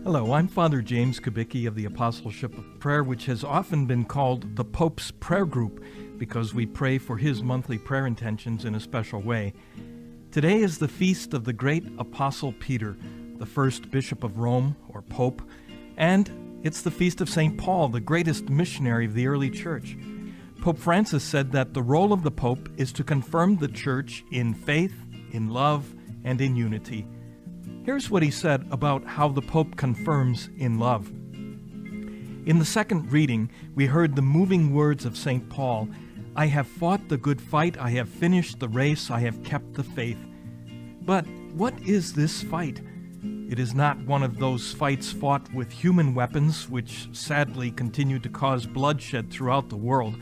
Hello, I'm Father James Kubicki of the Apostleship of Prayer, which has often been called the Pope's Prayer Group because we pray for his monthly prayer intentions in a special way. Today is the feast of the great Apostle Peter, the first Bishop of Rome, or Pope, and it's the feast of St. Paul, the greatest missionary of the early church. Pope Francis said that the role of the Pope is to confirm the church in faith, in love, and in unity. Here's what he said about how the Pope confirms in love. In the second reading, we heard the moving words of St. Paul, "I have fought the good fight, I have finished the race, I have kept the faith." But what is this fight? It is not one of those fights fought with human weapons, which sadly continue to cause bloodshed throughout the world.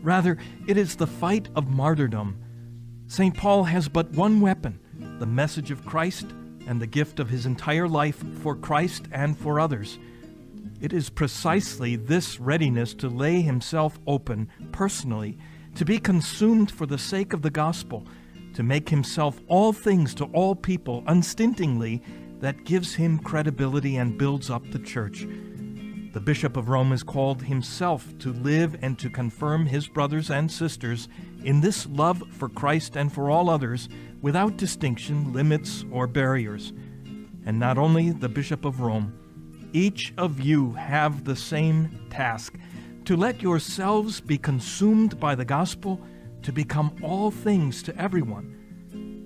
Rather, it is the fight of martyrdom. St. Paul has but one weapon, the message of Christ and the gift of his entire life for Christ and for others. It is precisely this readiness to lay himself open personally, to be consumed for the sake of the gospel, to make himself all things to all people unstintingly, that gives him credibility and builds up the church. The Bishop of Rome is called himself to live and to confirm his brothers and sisters in this love for Christ and for all others, without distinction, limits, or barriers. And not only the Bishop of Rome, each of you have the same task, to let yourselves be consumed by the gospel, to become all things to everyone.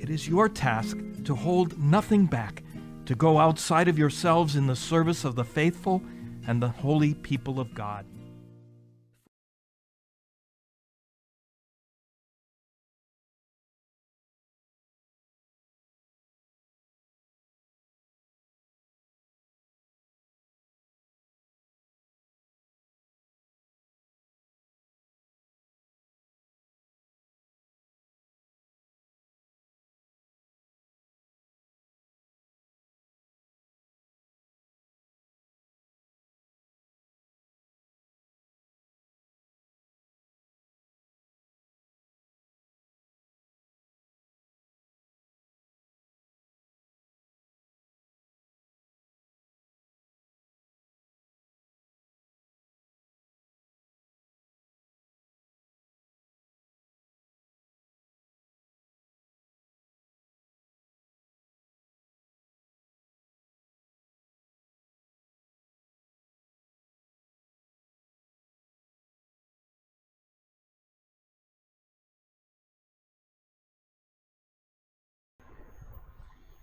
It is your task to hold nothing back, to go outside of yourselves in the service of the faithful and the holy people of God.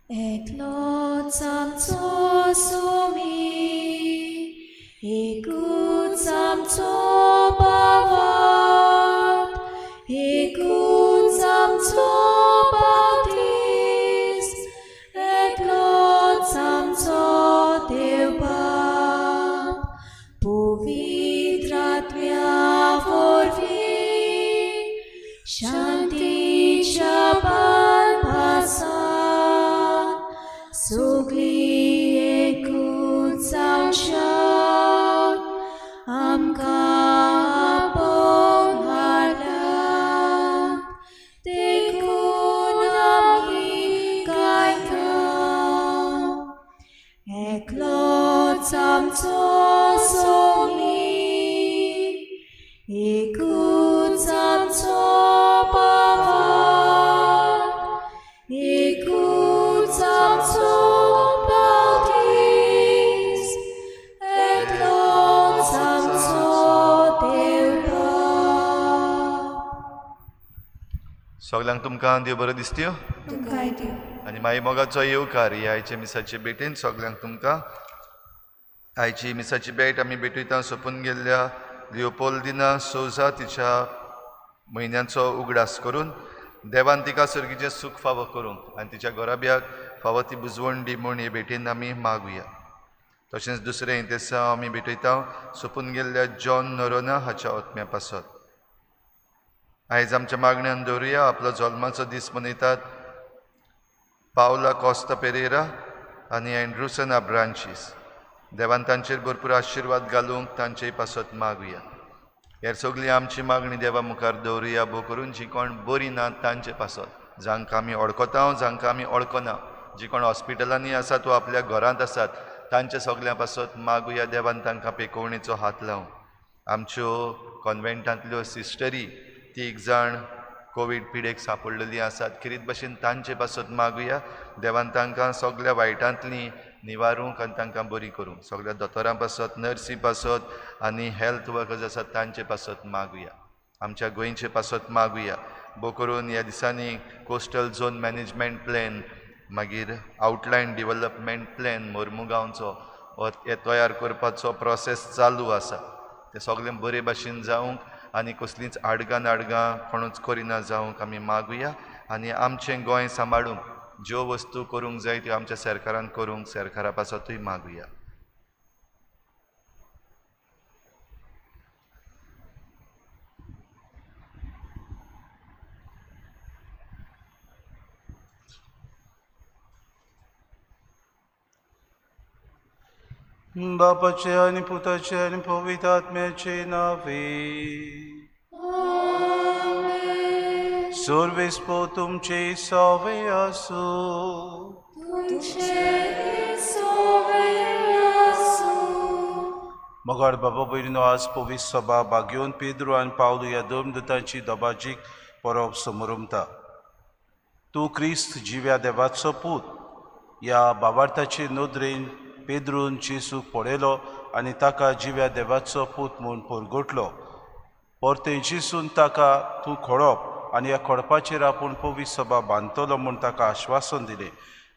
एकलोच आमचो स्वामी, एकूच आमचो भावार्थ, एकूच आमचो बाप्तीस, एकलोच आमचो देव बाप, पवित्र आत्म्या वरवीं शांतीच्या पालपासान सगळीं एकूच जावशात आमकां आपोवन हाडल्यात देखून आमी गायता. एकलोच आमचो स्वामी, एकूच आमचो भावार्थ, एकूच आमचो बाप्तीस, एकलोच आमचो देव बाप. सगल्यांक तुमकां देव बरो दिसत्यो तुमकांय देव. आनी माई मोगाचो येवकार ही आयच्या मिसाचे भेटेन सगल्यांक तुमकां. आयची मिसाची भेट आमी भेटयता सोंपून गेल्ल्या लिओपोल्दिना सोजा तिच्या म्हयन्याचो उगडास करून देवान तिका सर्गीचें सूख फावो करूंक आनी तिच्या घराब्याक फावो ती बुजवण दी म्हूण हे भेटेन आमी मागुया. तशेंच दुसरें इंतेसांव आमी भेटयता सोंपून गेल्ल्या जॉन नोरोना हाच्या ओतम्या पासत. आयज आमच्या मागण्यान दवरुया आपलो जल्माचो दीस मनयतात पावला कोस्ता पेरेरा आनी एन्ड्रुसन आब्रांचीस. देवान तांचेर भरपूर आशिर्वाद घालूंक तांचे पासत मागुया. हेर सगळी आमची मागणी देवा मुखार दवरुया भो करून जी कोण बरी ना तांचे पासत, जांकां आमी वळखता जांकां आमी वळखना, जी कोण हॉस्पिटलांनी आसात वा आपल्या घरांत आसात तांचे सगळ्यां पासत मागुया. देवान तांकां पेकोवणेचो हात लावूं. आमच्यो कॉन्वेंटांतल्यो सिस्टरी तीग जाण कोवीड पिडेक सांपडलेली आसात, खेरीत भशेन तांचे पासत मागुया. देवान तांकां सगळ्या वायटांतली निवारूंक आनी तांकां बरी करूंक. सगळ्या दोतोरां पासत, नर्सी पासत आनी हेल्थ वर्कर्स आसात तांचे पासत मागुया. आमच्या गोंयचे पासत मागुया. भो करून ह्या दिसांनी कोस्टल झोन मॅनेजमेंट प्लॅन, मागीर आउटलायन डिवलपमेंट प्लॅन मोर्मुगांवचो हो हे तयार करपाचो प्रोसेस चालू आसा. तें सगळें बरे भाशेन जावंक आनी कसलींच आडगां नाडगां कोणूच करिना जावंक आमी मागुया. आनी आमचें गोंय सांबाळूंक ज्यो वस्तू करूंक जाय त्यो आमच्या सरकारान करूंक सरकारा पासतूय मागुया. बापाचे आनी पुताचे आनी पवित्र आत्म्याचे नावे. आमेन. सर्वेस्पो तुमचे सवे आसूं. तुमचे सवे आसूं. मगाड बाबा भयणीनो, आज पवित्र सभा भाग्योन पेद्रू आनी पावलू ह्या दोन दुतांची दबाजीक परब समरमता. तूं क्रिस्त जिव्या देवाचो पूत ह्या बाबार्थाचे नदरेन पेद्रून जेजूक पळयलो आनी ताका जिव्या देवाचो पूत म्हूण परगटलो. परतें जेजून ताका तूं खडप आनी ह्या खडपाचेर आपूण पवित्र सभा बांदतलो म्हूण ताका आश्वासन दिलें.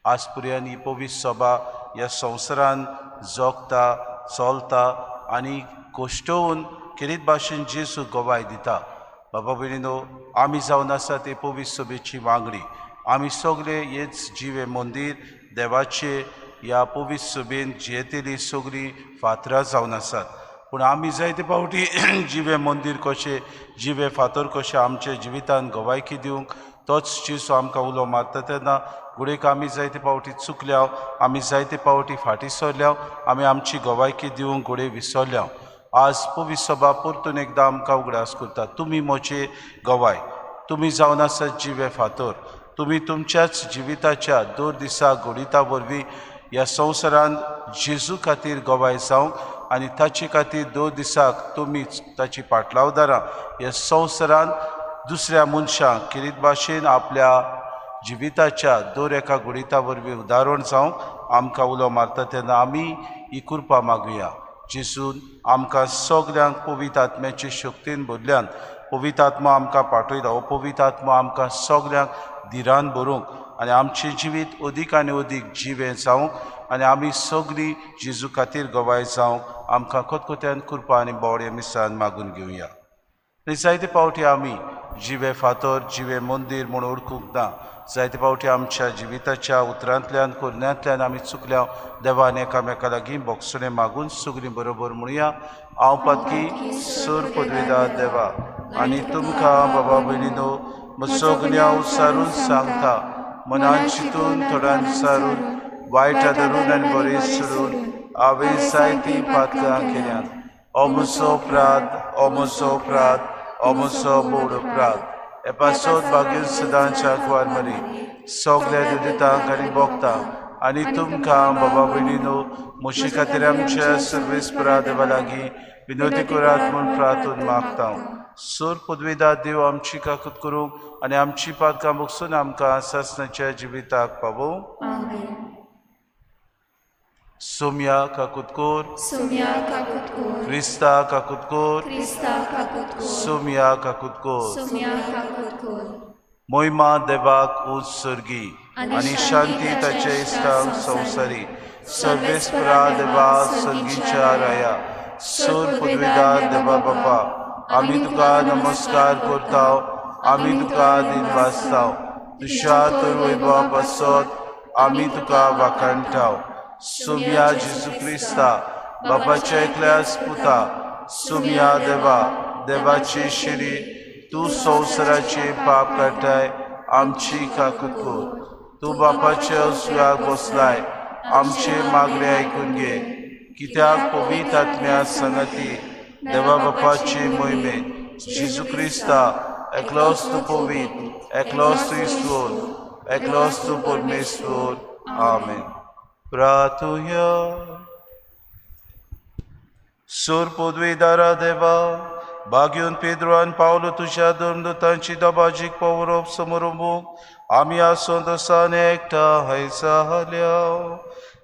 आज पर्यंत ही पवित्र सभा ह्या संवसारान जगता, चलता आनी कश्टोवन खेरीत भाशेन जेजू गवाय दिता. बाबा भयणीनो, आमी जावन आसा ते पवित्र सभेची वांगडी. आमी सगळे हेच जिवे मंदीर देवाचे ह्या पवित्र सभेन जियेतली सगळीं फातरां जावन आसात. पूण आमी जायते फावटी जिवे मंदीर कशें, जिवे फातर कशें आमच्या जिवितान गवायकी दिवंक तोच जेजू आमकां उलो मारता तेन्ना घडयेक आमी जायते फावटी चुकल्या, आमी जायते फावटी फाटीं सरल्या, आमी आमची गवायकी दिवंक घडये विसरल्या. आज पवित्र सभा परतून एकदां आमकां उगडास करता, तुमी म्हजे गवाय, तुमी जावन आसात जिवे फातर. तुमी तुमच्याच जिविताच्या दर दिसा घडिता वरवीं ह्या संवसारान जेजू खातीर गवाय जावंक आनी ताचे खातीर दर दिसाक तुमी ताची पाटलावदारां ह्या संवसारान दुसऱ्या मनशांक खेरीत भाशेन आपल्या जिविताच्या दर एका घडिता वरवीं उदाहरण जावंक आमकां उलो मारता तेन्ना आमी ही कृपा मागुया. जेजून आमकां सगल्यांक पवित्र आत्म्याचे शक्तीन भरल्यान पवित्र आत्मा आमकां पाठयता. हो पवित्र आत्मा आमकां सगल्यांक धिरान भरूंक आनी आमचें जिवीत अदीक आनी अदीक जिवें जावंक आनी आमी सगळीं जेजू खातीर गवाय जावंक आमकां खतखत्यान कृपा आनी बोवड्या मिसान मागून घेवया. आनी जायते फावटी आमी जिवे फातर जिवे मंदीर म्हूण ओळखूंक ना. जायते फावटी आमच्या जिविताच्या उतरांतल्यान करण्यांतल्यान आमी चुकल्या. देवान एकामेका लागीं बोगसणें मागून सगळीं बरोबर म्हणुया. हांव पातकी सूर पदवेदार देवा आनी तुमकां बाबा भयणीनो म्हजो गुन्यांव सारून सांगता. मनान चिंतून थोड्यान सारून वायट धरून आनी बरें सोडून हांवें जायतीं पातकां केल्यांत. हो म्हजो अपराध, हो म्हजो अपराध, हो म्हजो बोड अपराध. हे पासत बागेन सदांच्या कुवार मरी सगल्या दुदितांक आनी भोगतांक आनी तुमकां बाबा भयणीनो म्हजे खातीर आमच्या सर्वेस्परा देवा लागीं विनोदी करात म्हूण प्रार्थून मागता. सूर पदवेदार देव आमची काकूत करूंक आनी आमची पातकां बगसून आमकां सासणाच्या जिविताक पावोवं. सोम्या काकूत कोर, सोम्या काकूत कोर, क्रिस्ता काकूत कोर, क्रिस्ता काकूत कोर, सोम्या काकूत कोर. सोम्या काकूत कोर. मोहिमा देवाक उंच सर्गी आनी शांती ताचे इश्टांक संवसारी. सर्वेस्परा देवा सर्गीच्या राया सूर पदवेदार देवा बापा आमी तुका नमस्कार करता. आमी तुका दिन वाचता. तुज्या तर वैभवा पासत आमी तुका वाखाणटा. सोम्या जेजू क्रिस्ता बापाच्या एकल्याच पुता सोम्या देवा देवाची शिरी तूं संवसाराचे पाप काडटाय आमची काकूत कर. तूं बापाच्या उजव्याक बसलाय आमचे मागणे आयकून घे. कित्याक पवित्र आत्म्या संगती देवा बापाचे मोहिमेंत जेजू क्रिस्ता एकलोच तूं पवित्र, एकलोच तूं ईश्वर, एकलोच तूं परमेश्वर. आमेन. प्रार्थुया. सूर पदवेदारा देवा बागेवन पेद्रो आनी पावलो तुज्या धर्मदूतांची दबाजीक पवरोप समरंबूंक आमी आसून तसान एकठांय जाल्या.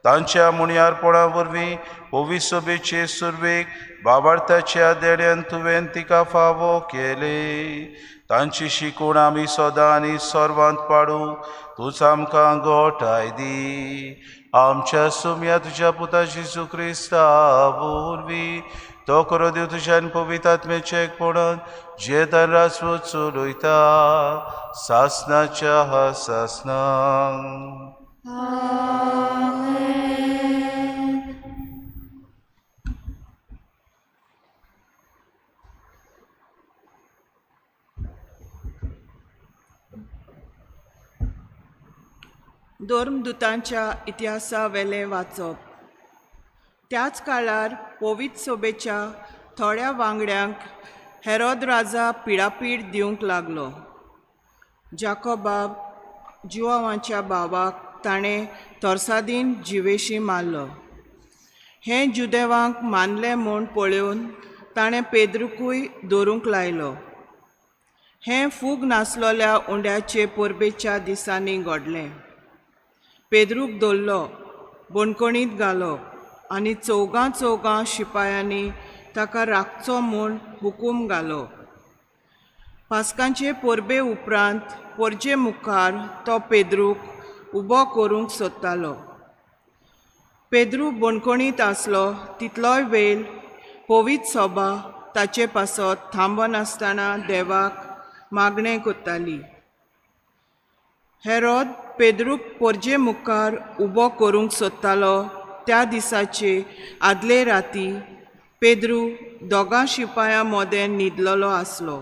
तांच्या मुणयारपणा वरवीं पवित्र सभेचे सुरवेक बाबार्थाच्या देड्यान तुवें तिका फावो केले. तांची शिकवण आमी सदां आनी सर्वांत पाडूंक तूंच आमकां गोठाय दी. आमच्या सुम्या तुज्या पुता जेजू क्रिस्ता वरवीं तो करो देव तुज्या आनी पवित्र आत्म्याच्या एकपणान जेतान राजवट चलयता सासनाच्या सासनाक. धर्मदूतांच्या इतिहासा वेलें वाचप. त्याच काळार पवित्र सभेच्या थोड्या वांगड्यांक हेरोद राजा पिडापीड दिवंक लागलो. जाकोबाब जुवांवाच्या भावाक ताणें तरसादीन जिवेशी मारलो. हें जुदेवांक मानलें म्हूण पळोवन ताणें पेद्रुकूय दवरूंक लायलो. हें फूग नासलोल्या उंड्याचे परबेच्या दिसांनी घडलें. पेद्रूक दवरलो, बणकणींत घालो आनी चौगां चौगां शिपायांनी ताका राखचो म्हूण हुकूम घालो. पास्कांचे परबे उपरांत परजे मुखार तो पेद्रूक उबो करूंक सोदतालो. पेद्रू बणकणींत आसलो तितलोय वेळ पवित्र सभा ताचे पासत थांबनासतना देवाक मागणें करताली. हेरोद पेद्रूक परजे मुखार उबो करूंक सोदतालो त्या दिसाचे आदले राती पेद्रू दोगां शिपायां मदें न्हिदलेलो आसलो.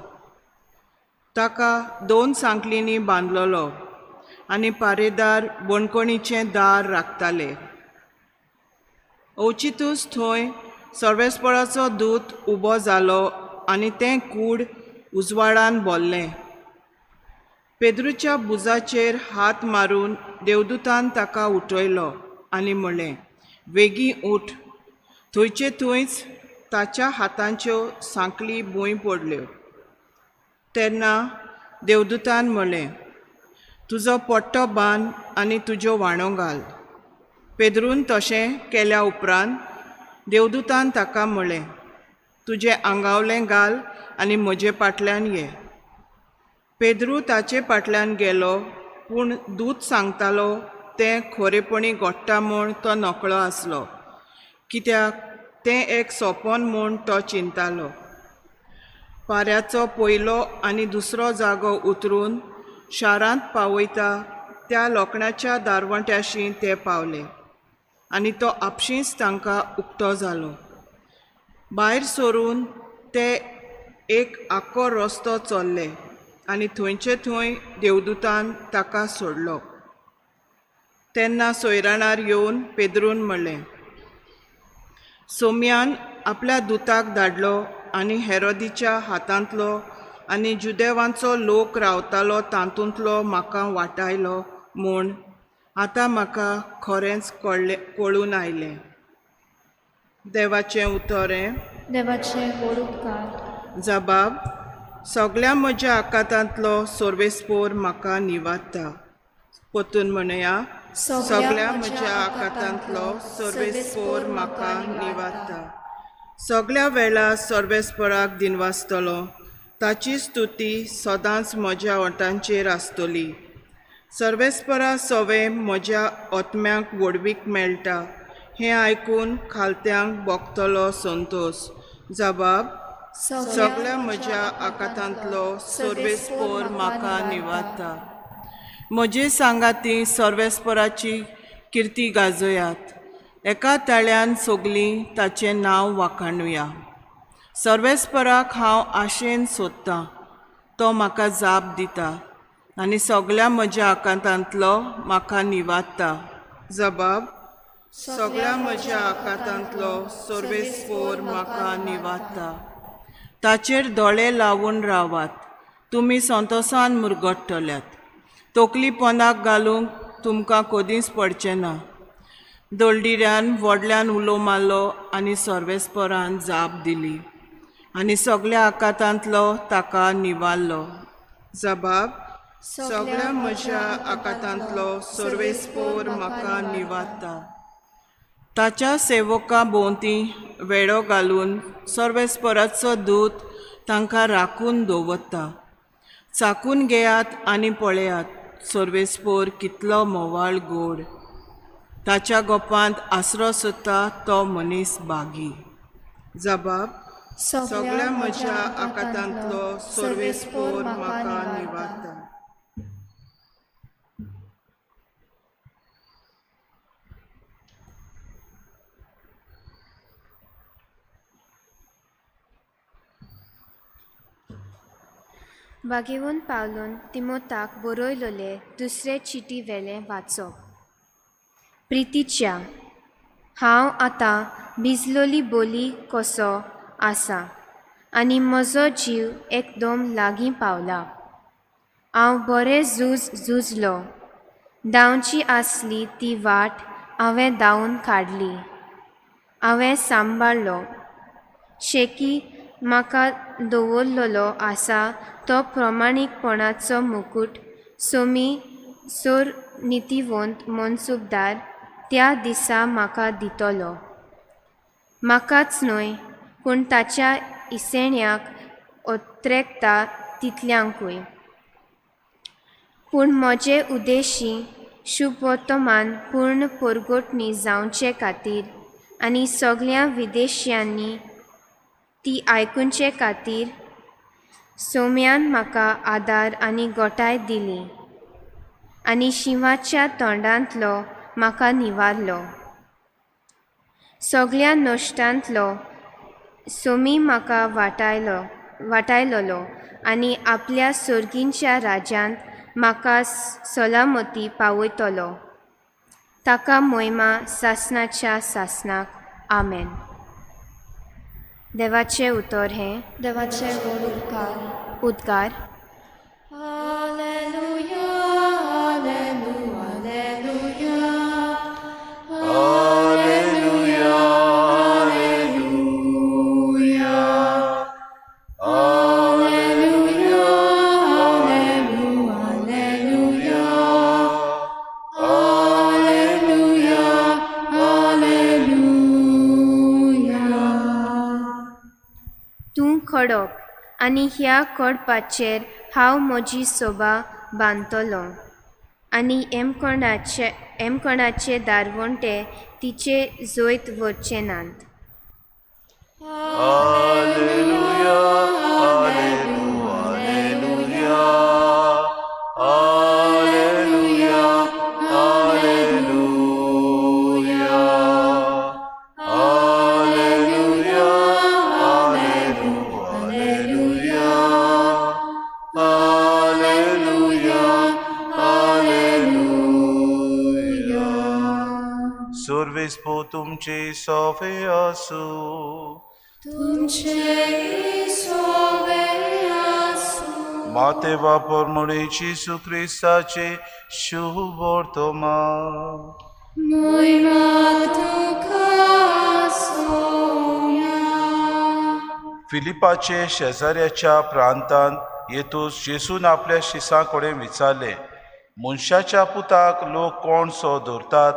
ताका दोन सांकलींनी बांदलेलो आनी पारेदार बणकणीचें दार राखताले. अवचितूच थंय सर्वेस्पराचो दूत उबो जालो आनी तें कूड उजवाडान भरलें. पेद्रूच्या भुजाचेर हात मारून देवदूतान ताका उठयलो आनी म्हणलें, वेगीं उठ. थंयचे थंयच ताच्या हातांच्यो सांकली भूंय पडल्यो. तेन्ना देवदूतान म्हणलें, तुजो पट्टो बांद आनी तुज्यो व्हाणो घाल. पेद्रून तशें केल्या उपरांत देवदूतान ताका म्हणलें, तुजें आंगावलें घाल आनी म्हजे फाटल्यान ये. पेद्रू ताचे फाटल्यान गेलो पूण दूत सांगतालो तें खोरेपणी घडटा म्हूण तो नकळो आसलो, कित्याक तें एक सोंपन म्हूण तो चिंतालो. पाऱ्याचो पयलो आनी दुसरो जागो उतरून शारांत पावयता त्या लोखणाच्या दारवंट्याशी ते पावले आनी तो आपशींच तांकां उक्तो जालो. भायर सरून ते एक आख्खो रस्तो चल्ले आनी थंयचे थंय देवदूतान ताका सोडलो. तेन्ना सोयराणार येवन पेद्रून म्हणलें, सोम्यान आपल्या दुताक धाडलो आनी हेरोदीच्या हातांतलो आनी जुदेवांचो लोक रावतालो तातूंतलो म्हाका वाटायलो म्हूण आतां म्हाका खरेंच कळ्ळें कळून आयलें. देवाचें उतर हें. देवाचे व्हड उपकार. जबाब, सगळ्या म्हज्या आकातांतलो सोर्वेस्पोर म्हाका निवारता. परतून म्हणया, सगळ्या म्हज्या आकातांतलो सोर्वेस्पोर म्हाका निवारता. सगळ्या वेळार सर्वेस्पराक दिनवासतलो, ताची स्तुती सदांच म्हज्या ओंठांचेर आसतली. सर्वेस्परा सवें म्हज्या आत्म्याक व्हडवीक मेळटा हें आयकून खालत्यांक भोगतलो संतोश. जबाब, सगळ्या म्हज्या आकातांतलो सर्वेस्पोर म्हाका निवारता. म्हजे सांगाती सर्वेस्पराची किर्ती गाजयात, एका ताळ्यान सगलीं ताचें नांव वाखाणुया. सर्वेस्पराक हांव आशेन सोदतां, तो म्हाका जाप दिता आनी सगळ्या म्हज्या आकांतांतलो म्हाका निवारता. जबाब, सगळ्या म्हज्या आकांतांतलो सर्वेस्पोर म्हाका निवारता. ताचेर दोळे लावन रावात, तुमी संतोसान मुरगट्टल्यात. तकली पोंदाक घालूंक तुमकां कदींच पडचें ना. दळडिऱ्यान व्हडल्यान उलो मारलो आनी सर्वेस्परान जाप दिली आनी सगळ्या आकांतांतलो ताका निवारलो. जबाब, सगळ्या म्हज्या आकांतांतलो सर्वेस्पोर म्हाका निवारता. ताच्या सेवका भोंवती वेडो घालून सर्वेस्पराचो दूत तांकां राखून दवरता. चाकून घेयात आनी पळयात सर्वेस्पोर कितलो म्होवाळ गोड. ताच्या गोपांत आसरो सोदता तो मनीस बागी. जबाब, सगळ्या म्हज्या आकांतांतलो सर्वेस्पोर म्हाका निवारता. बागेवन पावलून तिमोताक बरयलोले दुसरे चिटी वेलें वाचप. प्रितीच्या, हांव आतां भिजलोली बोली कसो आसा आनी म्हजो जीव एकदम लागीं पावला. हांव बरें झूज झुजलो, धांवची आसली ती वाट हांवें धांवून काडली, हांवें सांबाळ्ळो. शेकी म्हाका दवरलेलो आसा तो प्रमाणीकपणाचो मुकूट सोमी सोर नितीवंत मनसुबदार त्या दिसा म्हाका दितलो. म्हाकाच न्हय पूण ताच्या इसेण्याक ओत्रेकता तितल्यांकूय. पूण म्हजे उद्देशी शुभवर्तमान पूर्ण परगटणी जावचे खातीर आनी सगळ्या विदेशियांनी ती आयकुचे खातीर सोम्यान म्हाका आदार आनी गोठाय दिली आनी शिंवाच्या तोंडांतलो म्हाका निवारलो. सगळ्या नश्टांतलो सोमी म्हाका वाटायलोलो आनी आपल्या सोर्गींच्या राज्यांत म्हाका सलामती पावयतलो. ताका मोहिमा सासनाच्या सासनाक. आमेन. देवाचें उतर हें. देवाचे व्हड उपकार. उद्गार. Hallelujah, hallelujah, hallelujah, hallelujah, hallelujah, hallelujah, hallelujah. तूं खडप आनी ह्या कडपाचेर हांव म्हजी सोबा बांदतलो. आनी एमकोणाचे दारवंटे तिचे जैत व्हरचे नात. Alleluia, Alleluia, Alleluia, Alleluia, Alleluia, Alleluia, Alleluia, Alleluia. Survis तुमचे सोफे आसू. तुमचे सोवे आसूं. माते वापर जेसू क्रिस्ताचे शुभ वर्तमान. मोहिमा तुका सोम्या. फिलिपाचे शेजाऱ्याच्या प्रांतांत येतूच जेसून आपल्या शिसां कडेन विचारलें, मनशाच्या पुताक लोक कोण सो धरतात?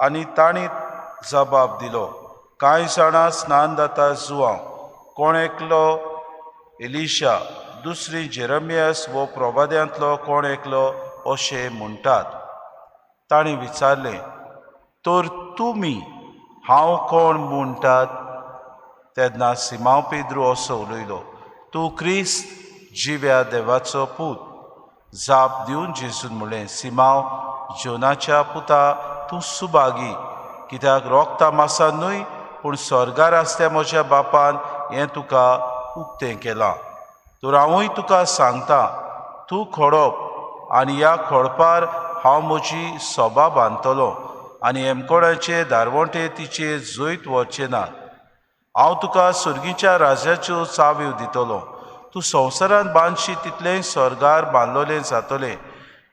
आनी तांणी जबाब दिलो, कांय जाणां स्नान दाता जुवांव, कोण एकलो एलिशा, दुसरी जेरमियस वो प्रवाद्यांतलो कोण एकलो अशें म्हणटात. तांणी विचारलें, तर तुमी हांव कोण म्हणटात? तेन्ना सिमांव पेद्रू असो उलयलो, तूं क्रिस्त जिव्या देवाचो पूत. जाप दिवन जेजून म्हणलें, सिमांव जोनाच्या पुता, तूं सुभागी, कित्याक रोगता मासा न्हय पूण स्वर्गार आसल्या म्हज्या बापान हें तुका उक्तें केलां. तर हांवूय तुका सांगता, तूं खोडप आनी ह्या खोडपार हांव म्हजी सोबा बांदतलो आनी हेमकोणाचे दारवंटे तिचे जैत वचचे नात. हांव तुका सुर्गीच्या राज्याच्यो चाव्यो दितलो. तूं संवसारांत बांदशी तितलें स्वर्गार बांदलोलें जातलें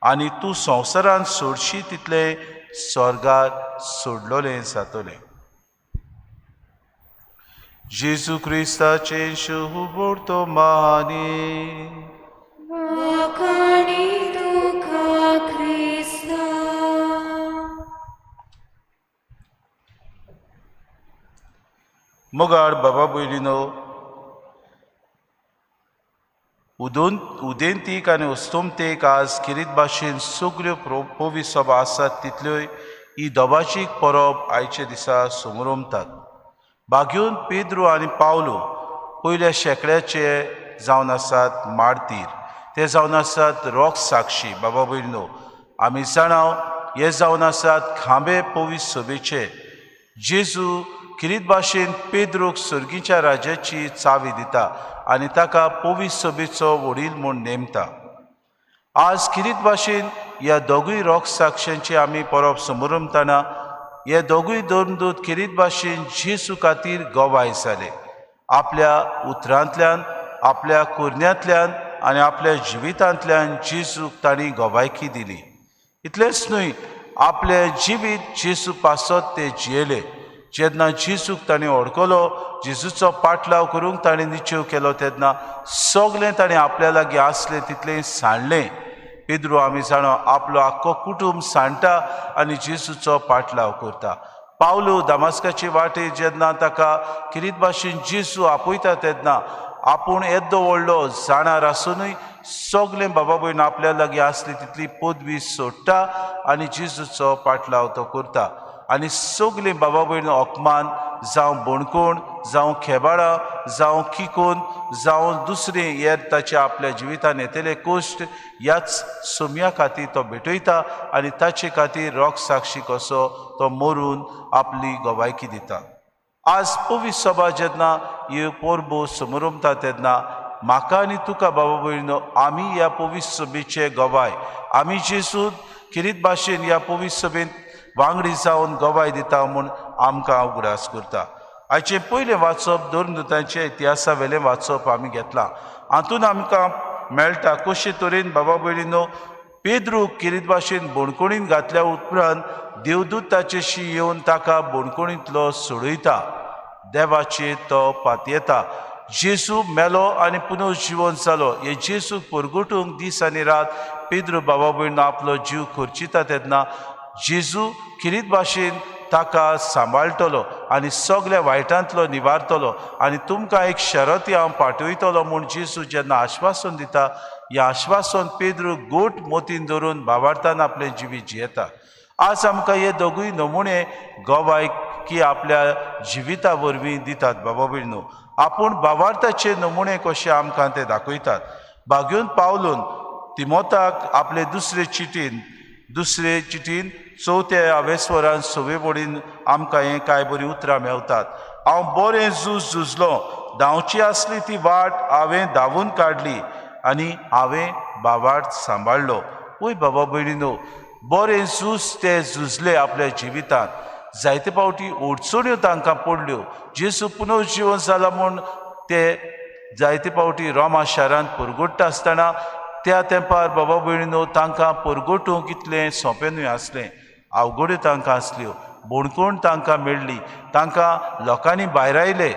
आनी तूं संवसारांत सोडशी तितलें स्वर्गार सोडलोलें जातलें. जेजू क्रिस्ताचें शुभ वर्तमानी. वाखाणी तुका क्रिस्ता. मोगाळ बाबा भयणीनो, उदेंतीक आनी अस्तंतेक आज किरीत भाशेन सगल्यो पवी सभा आसात तितल्योय ही दोबाजीक परब आयच्या दिसा समरमतात. बाग्यून पेद्रू आनी पावलो पयल्या शेंकड्याचे जावन आसात मार्तीर, ते जावन आसात रोग साक्षी. बाबा भयणीनो, आमी जाणाव हे जावन आसात खांबे पवी सभेचे. जेजू किरीत भाशेन पेद्रूक सर्गीच्या राज्याची चावी दिता आनी ताका पवी सभेचो वडील म्हूण नेमता. आज किरीत भाशेन ह्या दोगूय रोग साक्षांची आमी परब समरमतना हे दोगूय धर्मदूत किरीत भाशेन जेजू खातीर गवाय जाले. आपल्या उतरांतल्यान, आपल्या कुरण्यांतल्यान आनी आपल्या जिवितांतल्यान जेजूक तांणी गवायकी दिली. इतलेंच न्हय, आपलें जिवीत जेजू पासत ते जियेले. जेन्ना जेजूक तांणी ओडकलो, जेजूचो पाटलाव करूंक तांणी निश्चेव केलो, तेन्ना सगलें ताणें आपल्या लागीं आसलें तितलें सांडलें. पेद्रू आमी जाणो आपलो आख्खो कुटूंब सांडटा आनी जेजूचो पाटलाव करता. पावलो दामास्काचे वाटेर जेन्ना ताका किरीत भाशेन जेजू आपयता तेन्ना आपूण येद्दो व्हडलो जाणार आसुनूय सगलें बाबा भयण आपल्या लागीं आसली तितली पदवी सोडटा आनी जेजूचो पाटलाव तो करता. आनी सगलीं बाबा भयण अपमान जावं बणकोण, जावं खेबाडां, जावं किकोन, जावं दुसरें हेर ताच्या आपल्या जिवितान येतले कश्ट ह्याच सोम्या खातीर तो भेटयता आनी ताचे खातीर रोग साक्षी कसो तो मरून आपली गवायकी दिता. आज पवी सभा जेन्ना ही परबो समरमता तेन्ना म्हाका आनी तुका बाबा भयणीनो, आमी ह्या पवी सभेचे गवाय. आमी जेजू किरीत भाशेन ह्या पवी सभेंत वांगडी जावन गवाय दिता म्हूण आमकां उगडास करता. आयचें पयलें वाचप धर्मदूतांच्या इतिहासा वेलें वाचप आमी घेतलां. हातूंत आमकां मेळटा कशे तरेन बाबा भयणीनो पेद्रूक किरीत भाशेन बणकोणीन घातल्या उपरांत देवदूत ताचेशी येवन ताका बणकोणींतलो सोडयता. देवाचेर तो पातयेता. जेजू मेलो आनी पुनर्जिवन जालो. हे जेजूक परगटूंक दीस आनी रात पेद्रू बाबा भयणीनो आपलो जीव खर्चिता तेन्ना जेजू किरीत भाशेन ताका सांबाळटलो आनी सगल्या वायटांतलो निवारतलो आनी तुमकां एक शरती हांव पाठयतलो म्हूण जेजू जेन्ना आश्वासन दिता, ह्या आश्वासन पेद्रू गोट मोतीन धरून भावार्थान आपलें जिवीत जियेता. आज आमकां हे दोगूय नमुणे गवाय की आपल्या जिविता वरवीं दितात. बाबा भयणीनो, आपूण भावार्थाचे नमुणे कशे आमकां ते दाखयतात. बागेवन पावलून तिमोताक आपले दुसरे चिटीन चवथ्या आवेस्वरान सवे वडीन आमकां हें कांय बरीं उतरां मेवतात. हांव बरें झूज झुजलो, धांवची आसली ती वाट हांवें धांवून काडली आनी हांवें भावार्थ सांबाळ्ळो. वय बाबा भयणीनो, बरें झूज ते झुजले आपल्या जिवितांत. जायते फावटी अडचण्यो तांकां पडल्यो. जेजू पुनर्जिवन जाला म्हूण ते जायते फावटी रोमा शारांत परगट्टा आसतना त्या तेंपार बाबा भयणीनो तांकां परगटूंक इतलें सोंपें न्हय आसलें. अवघड्यो तांकां आसल्यो, बणकोण तांकां मेळ्ळी, तांकां लोकांनी भायरायले.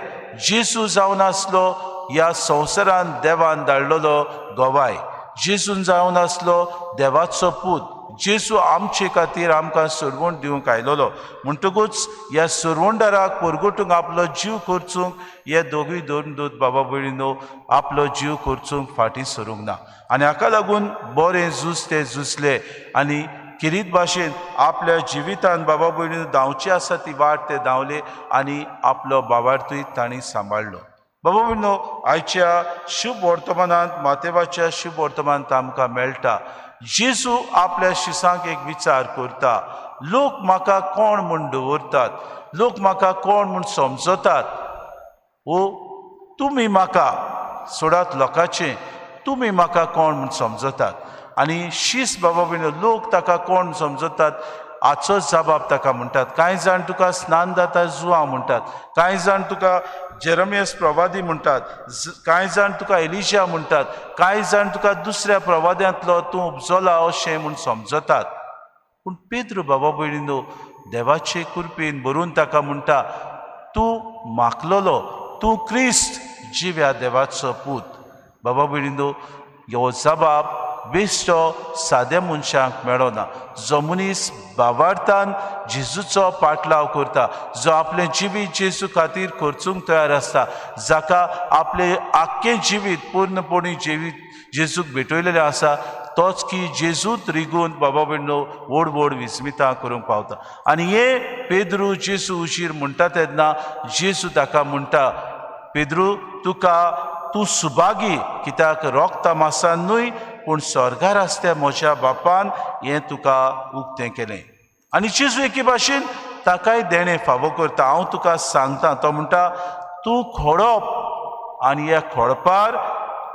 जेजू जावन आसलो ह्या संवसारान देवान धाडलेलो गवाय, जेजून जावन आसलो देवाचो पूत, जेजू आमचे खातीर आमकां सरवण दिवंक आयलोलो. म्हणटकूच ह्या सरवणदाराक परगटूंक आपलो जीव खर्चूंक हे दोगूय दोन दूत बाबा भयणीनो आपलो जीव खर्चूंक फाटीं सरूंक ना. आनी हाका लागून बरें झूज ते झुजले आनी किरीत भाशेन आपल्या जिवितान बाबा भयणीनो धांवची आसा ती वाट ते धांवले आनी आपलो भावार्थूय तांणी सांबाळ्ळो. बाबा भयणीनो, आयच्या शुभ वर्तमानांत, मातेवाच्या शुभ वर्तमानांत आमकां मेळटा जेजू आपल्या शिसांक एक विचार करता, लोक म्हाका कोण म्हूण दवरतात, लोक म्हाका कोण म्हूण समजतात, ओ तुमी म्हाका सोडात लोकांचें, तुमी म्हाका कोण म्हूण समजतात. आनी शीस बाबा भयणीनो लोक ताका कोण समजतात हाचोच जबाब ताका म्हणटात. कांय जाण तुका स्नान दाता जुआ म्हणटात, कांय जाण तुका जेरमियस प्रवादी म्हणटात, कांय जाण तुका एलिशा म्हणटात, कांय जाण तुका दुसऱ्या प्रवाद्यांतलो तूं उपजला अशें म्हूण समजतात. पूण पेद्रू बाबा भयणीनो देवाचे कृपेन भरून ताका म्हणटा, तूं माखलेलो, तूं क्रिस्त जिव्या देवाचो पूत. बाबा भयणीनो, हो जबाब बेश्टो साद्या मनशांक मेळना. जो मनीस भावार्थान जेजूचो पाटलाव करता, जो आपलें जिवीत जेजू खातीर खर्चूंक तयार आसता, जाका आपलें आख्खें जिवीत पूर्णपणी जिवीत जेजूक भेटयलेलें आसा, तोच की जेजूत रिगून बाबा भयणीनो व्हड व्हड विस्मितां करूंक पावता. आनी हे पेद्रू जेजू उशीर म्हणटा तेन्ना जेजू ताका म्हणटा, पेद्रू तुका तूं सुभागी, कित्याक रोगता मासान न्हय पूण स्वर्गार आसत्या म्हज्या बापान हें तुका उक्तें केलें. आनी जेजू एके भाशेन ताकाय देणें फावो करता. हांव तुका सांगता, तो म्हणटा, तूं खोडप आनी ह्या खोडपार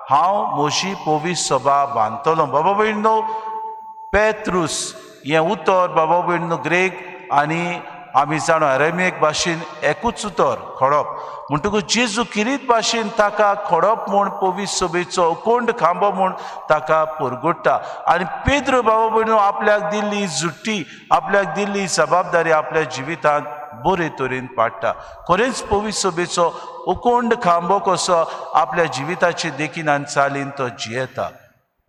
हांव म्हजी पवित्र सभा बांदतलो. बाबा भयणीनो, पेत्रूस हें उतर बाबा भयणीनो ग्रेक आनी आमी जाणो अरेमेक भाशेन एकूच उतर खोडप. म्हणटकूच जेजू किरीत भाशेन ताका खोडप म्हूण पवित्र सभेचो कोंड खांबो म्हूण ताका परगट्टा. आनी पेद्रू बाबा भयणीनो आपल्याक दिल्ली जुट्टी, आपल्याक दिल्ली जबाबदारी आपल्या जिवितांत बरे तरेन पाडटा. खरेंच पवित्र सभेचो उकोंड खांबो कसो आपल्या जिविताचे देखीन आनी चालीन तो जियेता.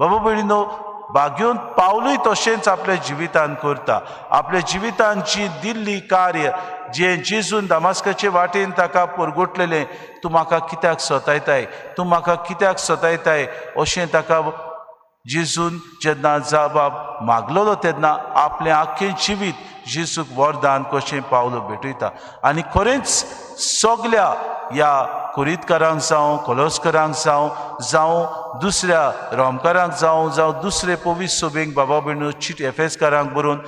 बाबा भयणीनो, बागेवन पावलूय तशेंच आपल्या जिवितान करता. आपल्या जिवितान जी दिल्ली कार्य जें जेजून दमास्काचे वाटेन ताका परगटलेलें, तूं म्हाका कित्याक सतायताय, तूं म्हाका कित्याक सतायताय अशें ताका जेजून जेन्ना जबाब मागलेलो तेन्ना आपलें आख्खें जिवीत जेजूक वरदान कशें पावलो भेटयता. आनी खरेंच सगल्या ह्या कुरीतकारांक जावं, कोलोस्करांक जावं, जावं दुसऱ्या रोमकारांक जावं, जावं दुसरे पवित्र सभेक बाबा भयणीनो चीट एफेसकारांक बरोवन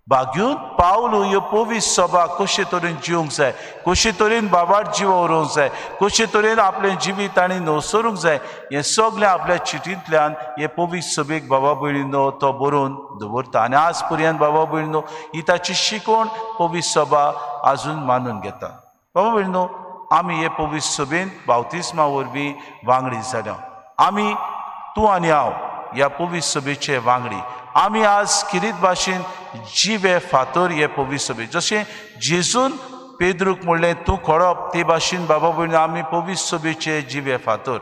बागेवन पावलू ह्यो पवित्र सभा कशे तरेन जिवंक जाय, कशे तरेन बाबार जीव उरोवंक जाय, कशे तरेन आपलें जिवीत तांणी नवसरूंक जाय, हें सगळें आपल्या चिटींतल्यान हे पवित्र सभेक बाबा भयणीनो तो बरोवन दवरता. आनी आज पर्यंत बाबा भयणीनो ही ताची शिकवण पवित्र सभा आजून मानून घेता. बाबा भयणीनो, आमी हे पवित्र सभेंत बावतिस्मा वरवीं वांगडी जाल्या. आमी, तूं आनी हांव ह्या पवित्र सभेचे वांगडी. आमी आज किरीत भाशेन जिवे फातर हे पवित्र सभेक, जशें जेजून पेद्रूक म्हणलें तूं खोडप, ते भाशेन बाबा भयणीनो आमी पवित्र सभेचे जिवे फातर.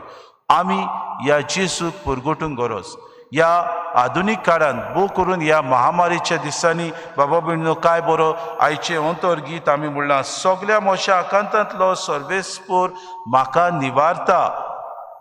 आमी ह्या जेजूक परगटूंक गरज. ह्या आधुनीक काळान भोव करून ह्या महामारीच्या दिसांनी बाबा भयणीनो काय बरो आयचें अंतर गीत आमी म्हणलां, सगल्या मोशा आकांतांतलो सर्वेस्पोर म्हाका निवारता.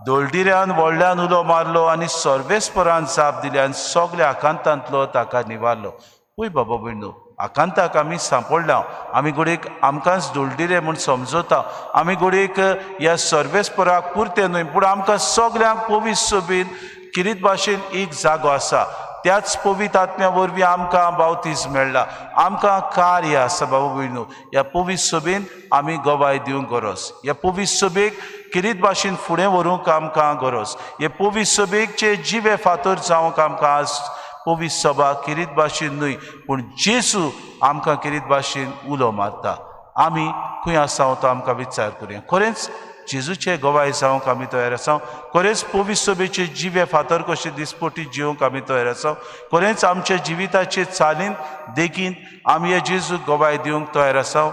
दोलडिऱ्यान व्हडल्यान उलो मारलो आनी सर्वेस्परान जाप दिली आनी सगल्या आकांतांतलो ताका निवारलो. पळय बाबा भयणीनो, आकांताक आमी सांपडला, आमी घडयेक आमकांच दोलडिरे म्हूण समजता, आमी घडयेक ह्या सर्वेस्पराक पुरतें न्हय, पूण आमकां सगल्यांक पवित्र सभेन किरीत भाशेन एक जागो आसा. त्याच पवित्र आत्म्या वरवीं आमकां बावतीज मेळ्ळा, आमकां कार्य आसा. बाबा भयणीनो, ह्या पवित्र सभेन आमी गवाय दिवंक गरज, ह्या पवित्र सभेक किरीत भाशेन फुडें व्हरूंक आमकां गरज, हे पवित्र सभेकचे जिवे फातर जावंक आमकां आज पवित्र सभा किरीत भाशेन न्हय पूण जेजू आमकां किरीत भाशेन उलो मारता. आमी खंय आसा तो आमकां विचार करुया. खरेंच जेजूचे गवाय जावंक आमी तयार आसा, खरेंच पवित्र सभेचे जिवे फातर कशे दिसपटी जिवंक आमी तयार आसा, खरेंच आमच्या जिविताचे चालीन देखीन आमी हे जेजूक गवाय दिवंक तयार आसा.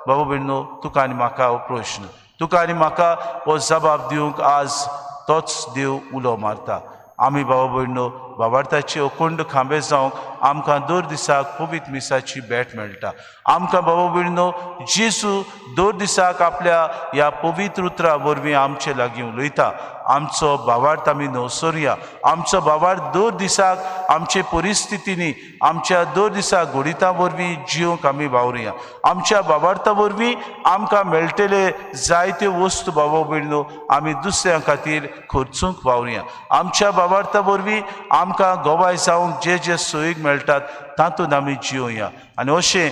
बाबा भयणीनो, तुका आनी म्हाका हो प्रश्न, तुका आनी म्हाका हो जबाब दिवंक आज तोच देव उलो मारता. आमी बाबा भयणीनो बाबार्थाचे अखंड खांबे जावंक आमकां दर दिसाक पवित्र मिसाची भेट मेळटा. आमकां बाबा भयणीनो जेजू दर दिसाक आपल्या ह्या पवित्र उतरा वरवीं आमचे लागीं उलयता. आमचो भावार्थ आमी नवसरुया, आमचो भावार्थ दर दिसाक आमचे परिस्थितींनी आमच्या दर दिसाक घडितां वरवीं जिवंक आमी वावरुया. आमच्या भावार्था वरवीं आमकां मेळटले जायत्यो वस्तू बाबा भयणीनो आमी दुसऱ्यां खातीर खर्चूंक वावरुया. आमच्या भावार्था वरवीं आमकां गवाय जावंक जे जे सोयीक मेळटात तातूंत आमी जिवया. आनी अशें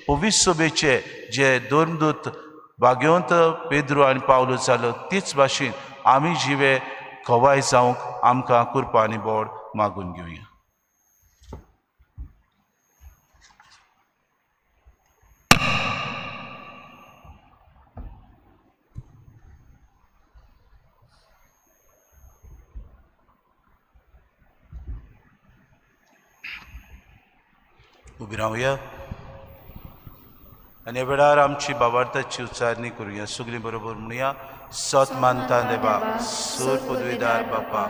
पवित्र सभेचे जे धर्मदूत भाग्यवंत पेद्रू आनी पावलो जालो तीच भाशेन आमी जिवे गवाय जावंक आमकां कृपा आनी बोड मागून घेवया. उबी रावया आनी ह्या वेळार आमची बाबार्थाची उच्चारणी करुया. सगळीं बरोबर म्हणुया, सत मानता देवा, सूर पदवीदार बापा,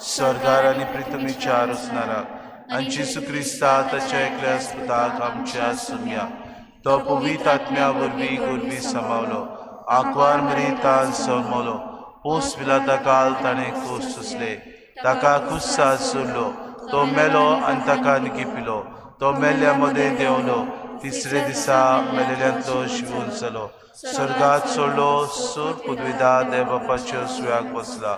सरकार आनी प्रितमीच्या रचणाराक आनी जेजू क्रिस्ता ताच्या एकल्या पुताक आमच्या सुमया, तो पवित्र आत्म्या वरवीं गोरवी सांबावलो, आंकवार मरितान समलो, पोस पिलाता काल ताणें कोस सोंसले, ताका कुस्साद सोडलो, तो मेलो आनी ताका निकिपिलो, तो मेल्ल्या मदें देंवलो, तिसरे दिसा मेलेल्यांतलो शिवून जालो, स्वर्गात सोडलो, सूर पदवीदा देवबापाच्या सुव्याक बसला,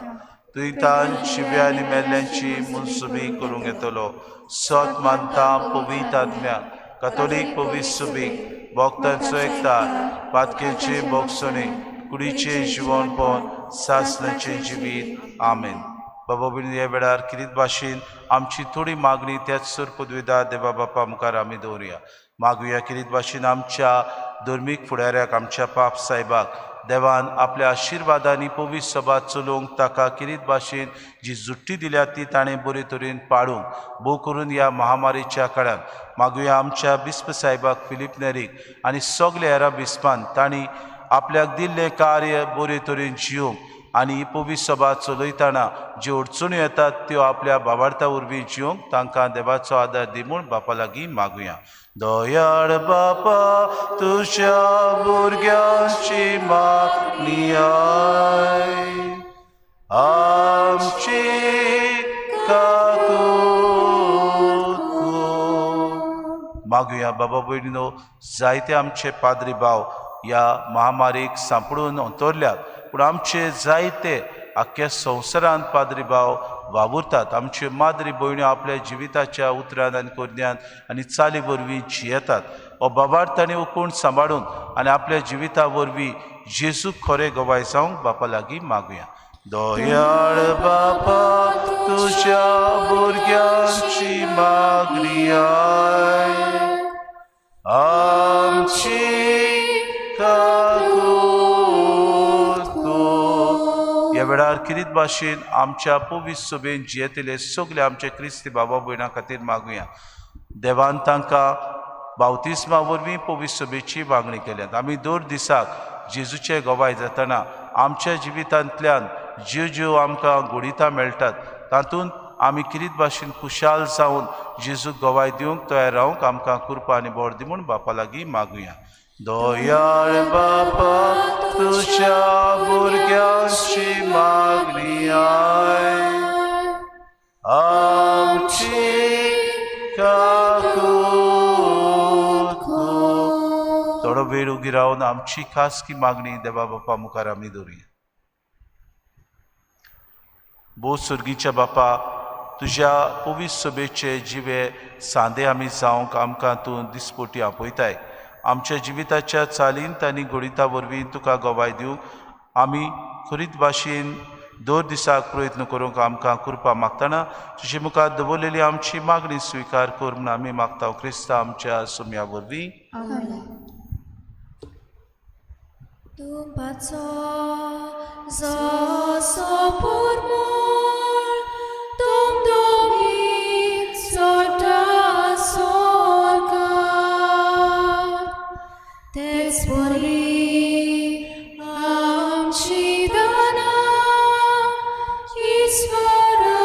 तुयतान शिव्या आनी मेल्ल्यांची मुनसुबी करूंक येतलो. सत मानता पवित्र आत्म्या, कातोलीक पवित्र सुबीक, भक्तांचो एकतार, पातकेचे भोगसणे, कुडीचें जिवनपण, सासणाचें जिवीत. आमेन. बाबा भयणीनो, ह्या वेळार किरीत भाशेन आमची थोडी मागणी त्याच सूर पदवीदार देवा बापा मुखार आमी दवरुया. मागुया किरीत भाशेन आमच्या धर्मीक फुडाऱ्याक, आमच्या पाप साहेबाक देवान आपल्या आशिर्वादांनी पवित्र सभा चलोवंक ताका किरीत भाशेन जी जुट्टी दिल्या ती ताणें बरे तरेन पाळूंक, भोव करून ह्या महामारीच्या काळान. मागुया आमच्या बिस्प साहेबाक फिलीप नेरीक आनी सगल्या हेरां बिस्पान तांणी आपल्याक दिल्लें कार्य बरे तरेन जिवंक आनी ही पवित्र सभा चलयतना ज्यो अडचण्यो येतात त्यो आपल्या भावार्था वरवीं जिवंक तांकां देवाचो आदार दी म्हूण बापा लागीं मागुया. दयाळ बापा, तुज्या भुरग्यांची मागणी आयक, आमची काकूत कर. मागुया बाबा भयणीनो, जायते आमचे पाद्री भाव ह्या महामारीक सांपडून अंतरल्यात, पूण आमचे जायते आख्ख्या संवसारांत पाद्री भाव वावुरतात. आमच्यो माद्री भयण्यो आपल्या जिविताच्या उतरान आनी करण्यान आनी चाली वरवीं जियेतात. हो बाबार्थ तांणी उकूण सांबाळून आनी आपल्या जिविता वरवीं जेजूक खरें गवाय जावंक बापा लागीं मागुया. दयाळ बापा, तुज्या भुरग्यांची मागणी आयक, आमची काकूत कर. ह्या वेळार किरीत भाशेन आमच्या पवित्र सभेन जियेतले सगळे आमचे क्रिस्ती बाबा भयणां खातीर मागुया. देवान तांकां बावतिस्मा वरवीं पवित्र सभेची मागणी केल्यात. आमी दर दिसाक जेजूचे गवाय जातना आमच्या जिवितांतल्यान ज्यो ज्यो आमकां गोडितां मेळटात तातूंत आमी किरीत भाशेन खुशाल जावन जेजूक गवाय दिवंक तयार रावंक आमकां कृपा आनी बोर दी म्हूण बापा लागीं मागुया. दयाळ बापा तुज्या भुरग्यांची मागणी आय आमची काकूत कर. थोडो वेळ उगी रावन आमची खासगी मागणी देवा बापा मुखार आमी दवरुया. भोव सर्गीच्या बापा, तुज्या पवित्र सभेचे जिवे सांदे आमी जावंक आमकां तूं दिसपोटी आपयताय. आमच्या जिविताच्या चालींत आनी घडिता वरवीं तुका गवाय दिवंक आमी खरीत भाशेन दर दिसाक प्रयत्न करूंक आमकां कृपा मागतना तुजे मुखार दवरलेली आमची मागणी स्विकार कर म्हूण आमी मागता क्रिस्ता आमच्या सुम्या वरवीं. तुमचो जसो परमळ तुमदोमी चडटा सोर्गार तेच वरी आमची दानां ईश्वरा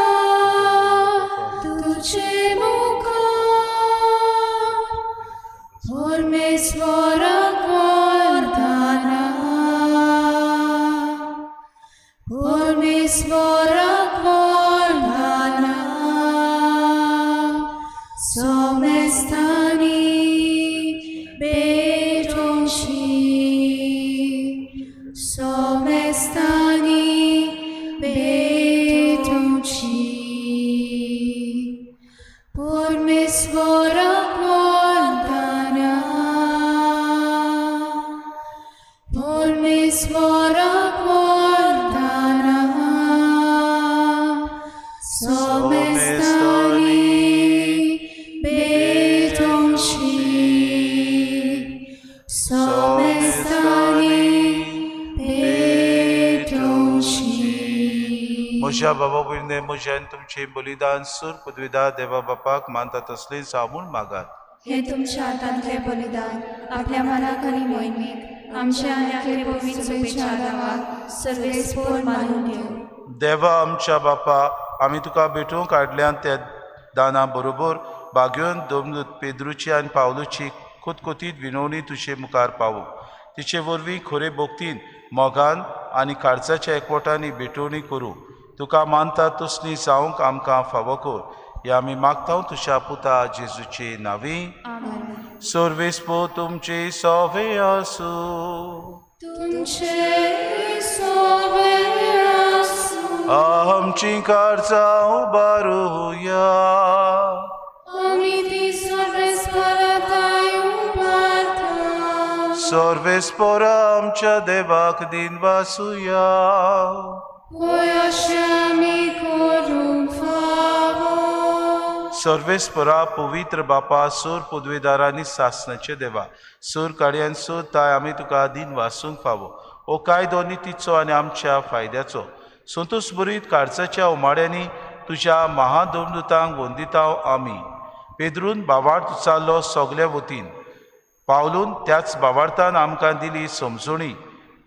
तुजे मुखार परमेश्वरा वरदाना परमेश्वरा वरदाना सोमेस्तानी भेटोशी सोमेस्तानी भेटोशी परमेश्वरा वरदाना परमेश्वरा वरदाना सोमेस्तानी भेटोशी सोमेस्तानी भेटोशी. म्हज्या बाबा भयणीने म्हज्या आनी तुमचें बलिदान सूर पदवीदार देवा बापाक मानता तसलें जावं म्हूण मागात. हे तुमच्या हातांतले बलिदान आपल्या मनाक आनी मोहिमेक आमच्या आनी आपले पवित्र सभेच्या नांवाक सर्वेस्पोर मानून घेवं. देवा आमच्या बापा, आमी तुका भेटूंक काडल्यान त्या दाना बरोबर बागेवन दोमदूत पेद्रूची आनी पावलूची खोतखोतीत विनवणी तुजे मुखार पावूं. तिचे वरवीं खरे भक्तीन मोगान आनी काळजाच्या एकवटांनी भेटवणी करूं. तुका मानता तसली जावंक आमकां फावो कर. हे आमी मागता तुज्या पुता जेजूचे नांवी. सर्वेस्पो तुमचे सवे आसूं. तुमचे सोवे आसूं. आमची काळजां उबारुया. आमी ती सर्वेस्पराताय उबारता. सर्वेस्पोरा आमच्या देवाक दिन वासुया. होय अशें आमी करूंक फावो. सर्वेस्परा पवित्र बापा, सूर पदवेदारांनी सासणाचे देवा, सूर काडयान सूर ताय आमी तुका दिन वासूंक फावो. हो कायदो नितीचो आनी आमच्या फायद्याचो संतोष बरीत काळजाच्या उमाड्यांनी तुज्या महादोमदूतांक वंदिता आमी. पेद्रून बावार्थ उचारलो सगल्या वतीन, पावलून त्याच बावार्थान आमकां दिली समजणी.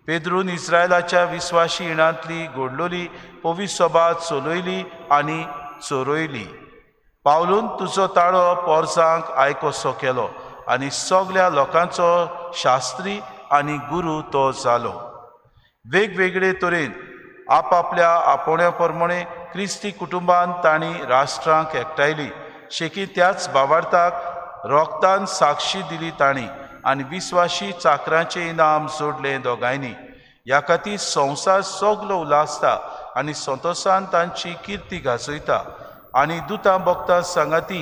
पेद्रून इस्रायलाच्या विस्वाशी इणांतली घडलोली पवित्र सभा चलयली आनी चोरयली. पावलून तुजो ताळो पोरसांक आयकोसो केलो आनी सगल्या लोकांचो शास्त्री आनी गुरू तो जालो. वेगवेगळे तरेन आपापल्या आपोवण्या प्रमाणे क्रिस्ती कुटुंबान तांणी राष्ट्रांक एकठांयली. शेकी त्याच बावार्थाक रोगतान साक्षी दिली तांणी आनी विस्वाशी चाकरांचें इनाम जोडलें दोगांयनी. ह्या खातीर संवसार सगलो उल्हासता आनी संतोसान तांची किर्ती गाजयता आनी दुतां भक्तां सांगाती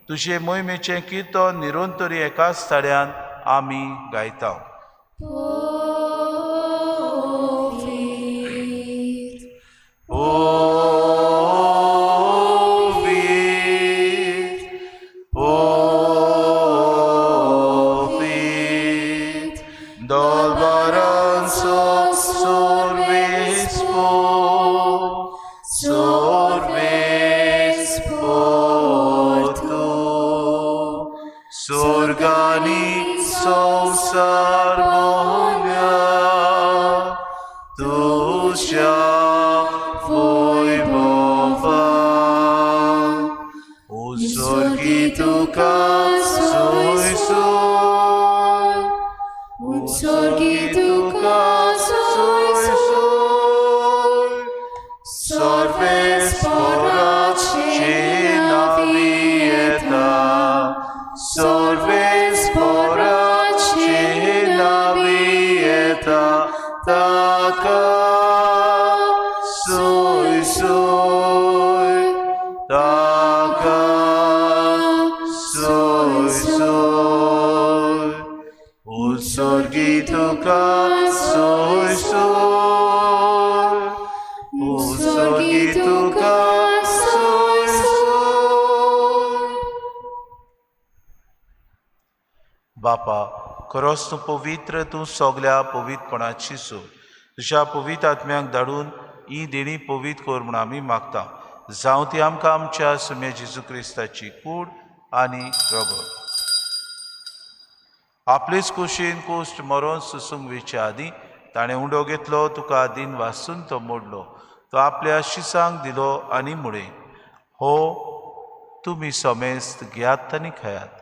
तुजे मोहिमेचें किर्तन निरंतरी एकाच ताड्यान आमी गायता. Sorgani संसार. तुका सोय सोय, उत्सर्गी तुका सोय सोय, सर्वेस्पराचे नावियेता, सर्वेस्पराचे नावियेता, ताका सोय सोय, ताका सोय सोय, उत्सर्गी तुका सोय सोय, उत्सर्गी तुका सोय सोय. बापा, खरोच तूं पवित्र, तूं सगल्या पवित्रपणाची सोय. तुज्या पवित्र आत्म्याक धाडून ही देणी पवित्र कर म्हूण आमी मागता. जावं ती आमकां आमच्या सुम्या जेजू क्रिस्ताची कूड आनी रगत. आपलेच कुशीन कुश्ट मरोन सुसूंक वेच्या आदीं ताणें उंडो घेतलो, तुका दिन वासून तो मोडलो, तो आपल्या शिसांक दिलो आनी म्हळें, हो तुमी समेस्त घेयात आनी खायात,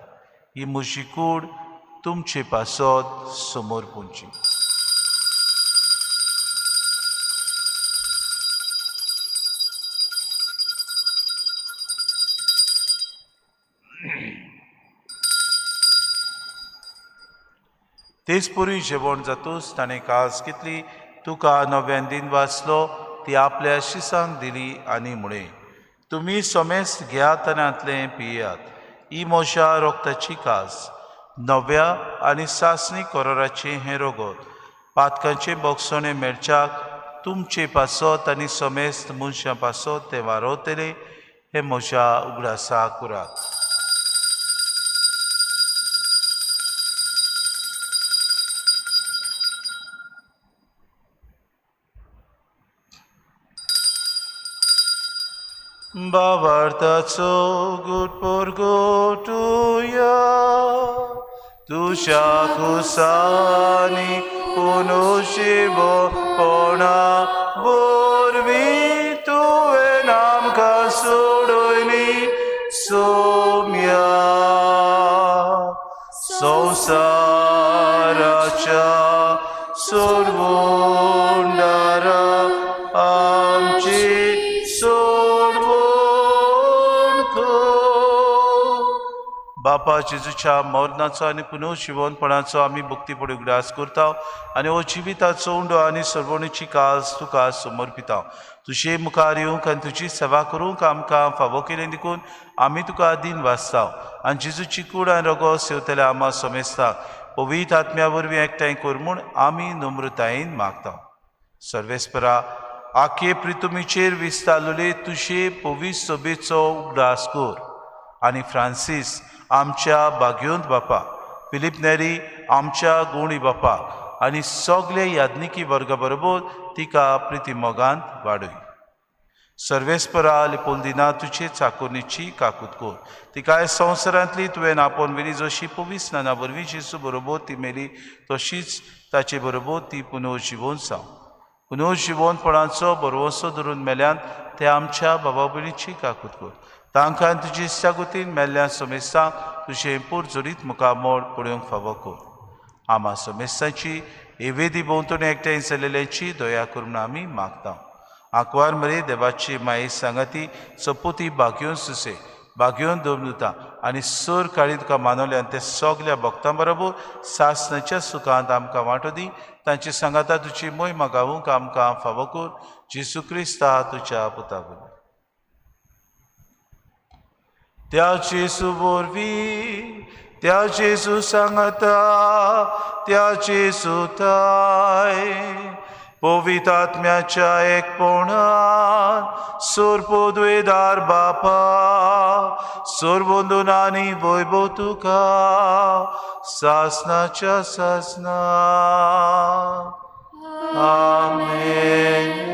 ही म्हजी कूड तुमचे पासत समोर पुंची. तेच पुरी जेवण जातूच ताणें कास घेतली, तुका नव्यान दिन वाचलो, ती आपल्या शिसांक दिली आनी म्हळें, तुमी समेस्त घेयात आनी हांतलें पियात, ही म्हज्या रोगताची कास, नव्या आनी सासणी कोरोराचें हें रोगत, पातकांचें बोगसणें मेळच्याक तुमचे पासत आनी समेस्त मनशां पासत तें वारोवतलें, हें म्हज्या उगडासाक उरात. बाबार्थाचो गुटपोर गोटुया, तुज्या कुसानी पुनुशिवपणा वरवीं तुवें आमकां सोडयली सोम्या, संवसाराच्या सोडवणदारा आमची सोडवण कर. बापा जेजूच्या मरणाचो आनी पुनर्जिवनपणाचो आमी भक्तीपणी उगडास करता आनी हो जिविताचो उंडो आनी सर्वणीची कास तुका समर्पिता. तुजे मुखार येवंक आनी तुजी सेवा करूंक आमकां फावो केलें देखून आमी तुका दिन वाचता आनी जेजूची कूड आनी रगत सेवतल्या आमा समेस्ताक पवित्र आत्म्या वरवीं एकठांय कर म्हूण आमी नम्रतायेन मागता. सर्वेस्परा, आखे प्रितुमीचेर विस्तारलेले तुजे पवित्र सभेचो उगडास कर आनी फ्रांसीस आमच्या बागयोंत बापा, फिलीप नेरी आमच्या गुणी बापा आनी सगळे याज्ञिकी वर्गा बरोबर तिका प्रितीमोगांत वाडय. सर्वेस्परा, लिपोलदिना तुजे चाकोरणीची काकूत कर, तिका संवसारांतली तुवें आपोवन व्हेली जशी पवित्र स्नाना वरवीं जेजू बरोबर ती मेली तशीच ताचे बरोबर ती पुनर्जिवोन जावं. पुनर्जिवोनपणाचो बरवसो धरून मेल्यान ते आमच्या बाबा भयणीची काकूत कर. तांकां तुजी इत्सागतीन मेल्ल्या समेस्तांक तुजें पोरजोरीत मुखामळ पळोवंक फावो कर. आमा समेस्तांची एवेदी भोंवतणी एकठांय जाल्ल्याची दया करून आमी मागता. आंकवार मरे देवाची माये सांगाती सपोती बागयोन सुसे बागयोन दवरता आनी सर काळी तुका मानवले आनी ते सगल्या भक्तां बरोबर सासणाच्या सुखांत आमकां वांटो दी. तांची सांगाता तुजी मोहिमा गावूंक आमकां फावो कर. जेजू क्रिस्ता तुज्या पुता वरवीं. त्या जेजू वरवीं, त्या जेजू सांगाता, त्या जेजू ताय पवित्र आत्म्याच्या एकपणान सोरपोद्वेदार बापा, सोरबंदून आनी वैभव तुका सासनाच्या सासना. आमेन.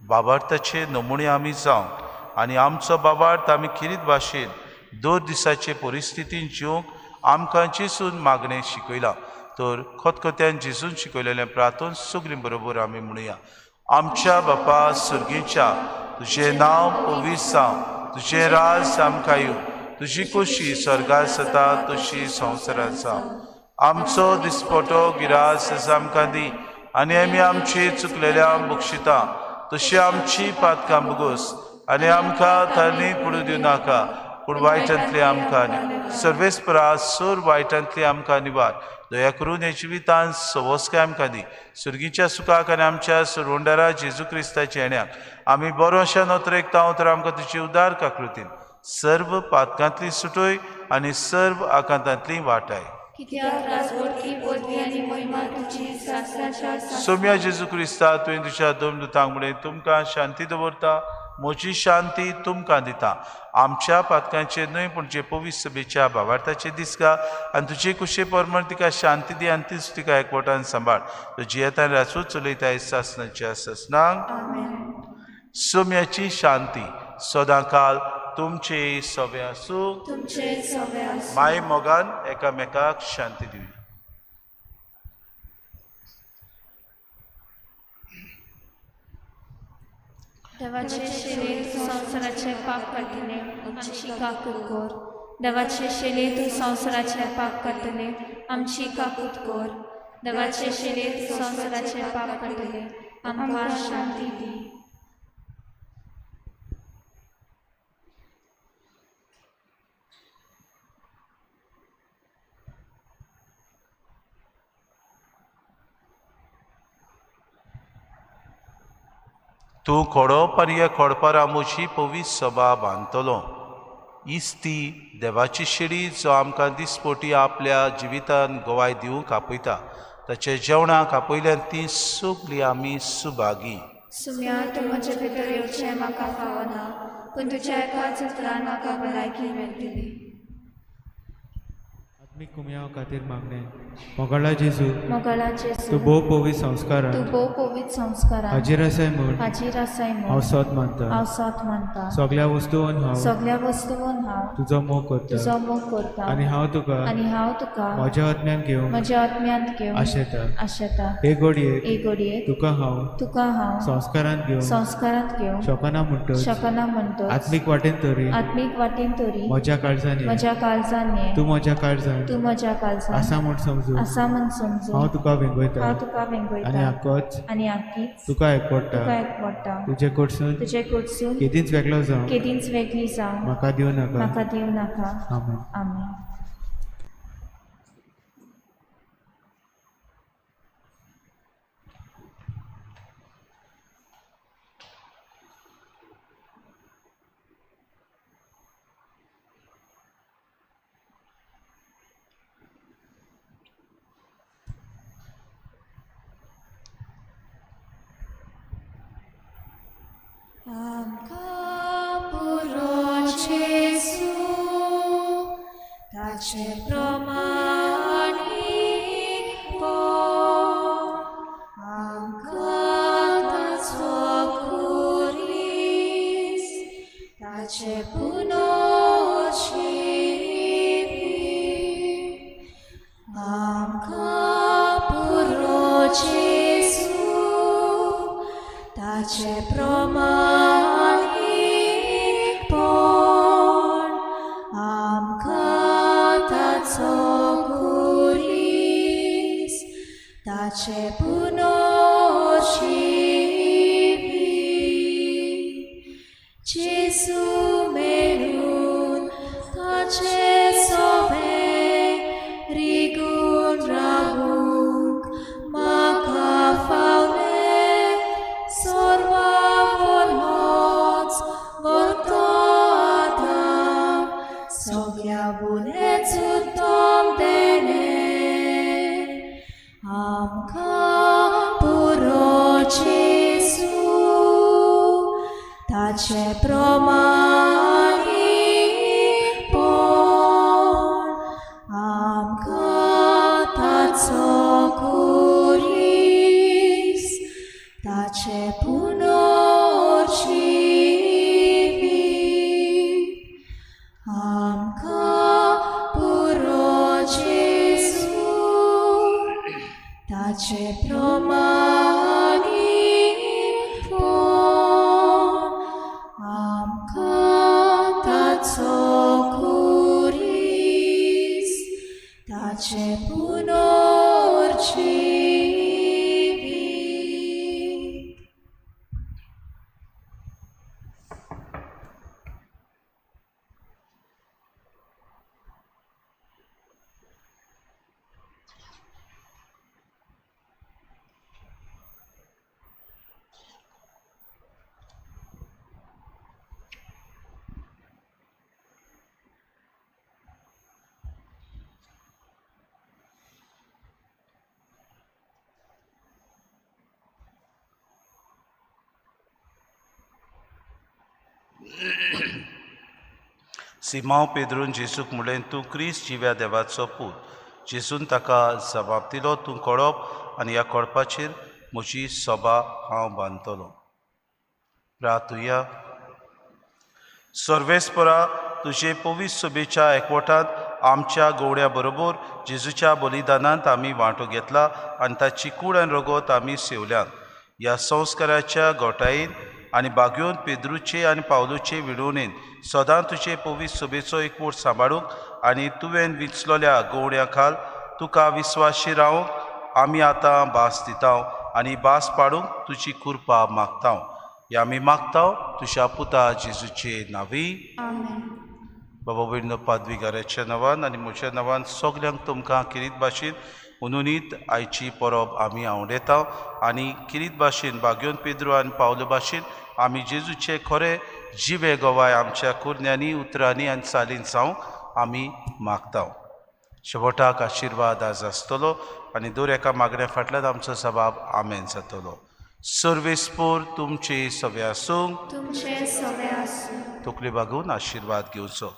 बाबार्थाचे नमुणे आमी जावंक आनी आमचो बाबार्थ आमी खेरीत भाशेन दर दिसाचे परिस्थितीन जिवंक आमकां जेजून मागणें शिकयलां. तर खतखत्यान जेजून शिकयलेलें प्रार्थन सगळीं बरोबर आमी म्हणुया. आमच्या बापा सुर्गीच्या, तुजें नांव पवित्र जावं, तुजें राज आमकां येवं, तुजी खोशी स्वर्गार जाता तशी संवसारांत जावं. आमचो दिसपटो गिरास आमकां दी आनी आमी आमची चुकलेल्या बक्षिता तशी आमची पातकां बगोस आनी आमकां थरणीत पडूं दिवं नाका, पूण वायटांतली आमकां न्ही. सर्वेस्परा सोर वायटांतली आमकां निवार. दया करून हे जिवितान सवस्काय आमकां दी. सुर्गीच्या सुखाक आनी आमच्या सुरवंडारा जेजू क्रिस्ताच्या येण्याक आमी बरो अशा नोतरेकता तर आमकां तुजी उदार काकृतीन सर्व पातकांतली सुटोय आनी सर्व आकांतांतली वाटाय. सोम्या जेजू क्रिस्ता, तुवें तुज्या दोन दुतांक म्हणलें, तुमकां शांती दवरता, म्हजी शांती तुमकां दिता. आमच्या पातकांचेर न्हय पूण जे पवित्र सभेच्या भावार्थाचे दिसका आनी तुजे कुशे प्रमाण तिका शांती दी आनी तीच तिका एकवटान सांबाळ. तूं जियेता राजूच चलयता सासनाच्या सासनांक. सोम्याची शांती सदांकाल तुमचे सवे आसूं. माय मोगान एकामेकाक शांती दिवया. देवाचे शेले तूं संवसाराचें पाप काडटले, आमची काकूत कर. देवाचे शेले तूं संवसाराचें पाप काडटले, आमची काकूत कर. देवाचे शेले तूं संवसाराचें पाप काडटले, आमकां शांती दी. तूं खोडप आनी ह्या खोडपारा म्हजी पवित्र सभा बांदतलो. इस्ती देवाची शिडी जो आमकां दिसपोटी आपल्या जिवितान गवाय दिवंक आपयता, ताच्या जेवणाक आपयल्यान ती सगळीं आमी सुभागी. सुम्या, तूं म्हजे भितर येवचें म्हाका फावना, पूण तुज्या एकाच उतरान म्हाका भलायकी मेळटली. आत्मीक कुमयाव खातीर मागणें. मोगाळा जेजू, मोगाळा जेजू, तूं भोव पवित्र संस्कारान, तूं भोव पवित्र संस्कारान हाजीर आसाय म्हूण, हाजीर आसाय म्हूण हांव सत मानता, हांव सत मानता. सगळ्या वस्तून हांव, सगळ्या वस्तून हांव तुजो मोग करता, तुजो मोग करता आनी हांव तुका, आनी हांव तुका म्हज्या आत्म्यान घेवंक, म्हज्या आत्म्यांत घेवंक आशेता. आशेता. हे घडयेक, हे घडयेक तुका हांव, तुका हांव संस्कारांत घेवंक, संस्कारांत घेवंक शकना म्हणटच, शकना म्हणटच, आत्मीक वाटेन तरी, आत्मीक वाटेन तरी म्हज्या काळजान, म्हज्या काळजान ये, तूं म्हज्या काळजान, तूं म्हज्या काळजान आसा म्हूण समजून, आसा म्हूण समजून हांव तुका वेंगयता, हांव तुका वेंगयता आनी आकोच, आनी आकीच तुका एकवडटा, तुका एकवडटा. तुजे कडसून, तुजे कडसून केदींच वेगळो जावं, केदींच वेगळी जावं म्हाका दिवं नाका, म्हाका दिवं नाका. आमेन. आमेन. आमकां पुरो जेजू, ताचे प्रमाणीक पो, आमकां ताचो खुरीस, ताचे पुनोजिवीत. आमकां पुरो जेजू, ताचे प्रमाणीकपण, आमकां ताचो खुरीस, ताचे पुनोजिवीत. जेजू मेळून ताचे सोबे रिगून रावूंक म्हाका फावलें. सर्वा वोलोच वरतो आदाम, सगळ्या बुलेच उत्तम देणें. आमकां पुरो जेजू, ताचे प्रमाणीकपण, आमकां ताचो खुरीस, ताचे पुनोजिवीत. आमकां पुरो जेजू, ताचे प्रमाणीकपण, ताचे पुनर्जिवीत. सिमांव पेद्रून जेजूक म्हणलें, तूं क्रिस्त जिव्या देवाचो पूत. जेजून ताका जबाब दिलो, तूं कोळप आनी ह्या कोळपाचेर म्हजी सभा हांव बांदतलो. प्रार्थुया. सर्वेस्परा, तुजे पवित्र सभेच्या एकवटांत आमच्या गवड्या बरोबर जेजूच्या बलिदानांत आमी वांटो घेतला आनी ताची कूड आनी रगत आमी सेवल्यात. ह्या संस्काराच्या गोटायेन आनी बागयोन पेद्रूचे आनी पावलूचे विडवणेन सदां तुजे पवित्र सभेचो एकवट सांबाळूंक आनी तुवें विंचलोल्या गवड्या खाल तुका विस्वाशी रावंक आमी आतां भास दिता आनी भास पाडूंक तुजी कृपा मागता. ह्या आमी मागता तुज्या पुता जेजूचे नांवी. आमेन. बाबा भयणीनो, पादविगाराच्या नांवान आनी म्हज्या नांवान सगल्यांक तुमकां किरीत भाशेन उनुनीत आयची परब आमी आवडयता आनी किरीत भाशेन बागयोन पेद्रू आनी पावलो भाशेन आमी जेजूचे खरे जिवे गवाय आमच्या कुरण्यांनी, उतरांनी आनी चालीन जावंक आमी मागता. शेवटाक आशिर्वाद आज आसतलो आनी दर एका मागण्या फाटल्यान आमचो सबाब आमेन जातलो. सर्वेस्पोर तुमचे सगळे आसूं. तुमचे सगळे आसूं. तकली बागोवन आशिर्वाद घेवचो.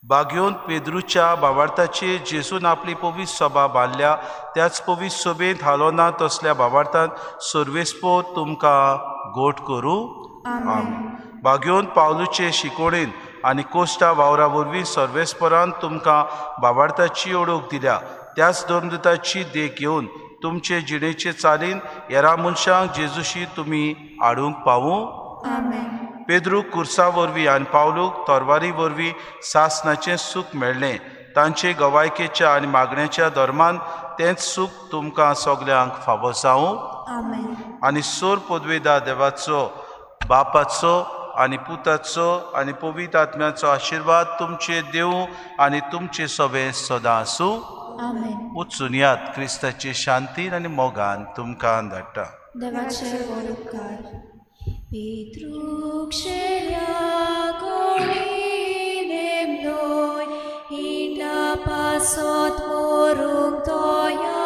बागयोन पेद्रूच्या बावार्थाचेर जेजून आपली पवित्र सभा बांदल्या त्याच पवित्र सभेंत हालोना तसल्या बावार्थान सर्वेस्पोर तुमकां गोट करूं. आमेन. बागयोन पावलूचे शिकोवणेन आनी कोश्टा वावरा वरवीं सर्वेस्परान तुमकां बावार्थाची ओळख दिल्या त्याच धर्मदूताची देख घेवन तुमचे जिणेचे चालीन हेरां मनशांक जेजूशी तुमी हाडूंक पावूं. आमेन. पेद्रूक कुर्सा वरवीं आनी पावलूक तरवारी वरवीं सासणाचें सूख मेळ्ळें. तांचे गवायकेच्या आनी मागण्याच्या धर्मान तेंच सूख तुमकां सगल्यांक फावो जावं. आमेन. आनी सोर पदवेदा देवाचो, बापाचो आनी पुताचो आनी पवित्र आत्म्याचो आशिर्वाद तुमचे देवूं आनी तुमचे सगळे सदां आसूं. आमेन. वचून यात क्रिस्ताचे शांतीन आनी मोगान तुमकां धाडटा. देवाचे व्हड उपकार. पेद्रूक शेल्या कोणी नेमलोय हिंडा पासत मोरूंक तयार.